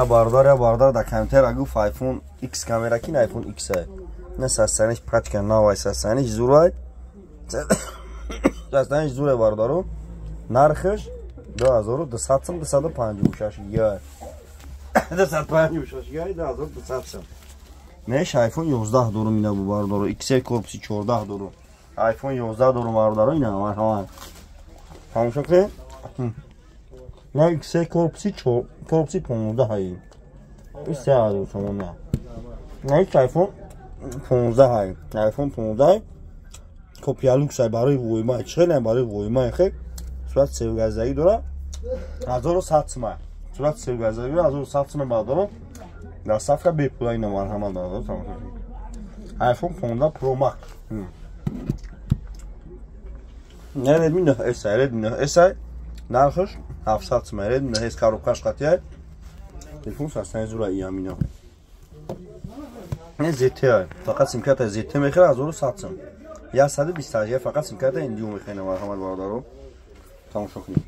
Бародар, я бародар дар комментария гуфт, iPhone X камера ки, iPhone X ай. На, состояниш пачка навай, состояниш зурай. Состояниш зурай, бародаро. Нархаш 2200 сом, 256 гига. 256 гига, 2200 сом. Неш iPhone 11 дорум ина бу, бародаро. XR корпуси 14 дорум. iPhone 11 дорум, бародаро, ина марҳамат. Тамошо кунед. На, XR корпуси корпуси 15 ҳай. И 3000 сомон на. На, iPhone 15 ҳай. iPhone 15 копия люкс ай, барои войма. Чӣ хеле барои войма хе. Сурат севгаздагӣ дора. 1100 сом. Сурат севгаздагӣ дора, 1100 сом, бародаро. Доставка бепула ина, марҳамат, бародаро, тамошо кунед. iPhone 15 Pro Max. Не, Redmi 9S, Redmi 9S нархаш 700 сом. Redmi 9S коробкаш қатия. Телефон состояние зура иамино. Не, ZTE, фақат симкарта ZTE мехӯрад, 1100 сом. 128 фақат симкарта NDU мехӯрад, марҳамат, бародаро. Тамошо кунед.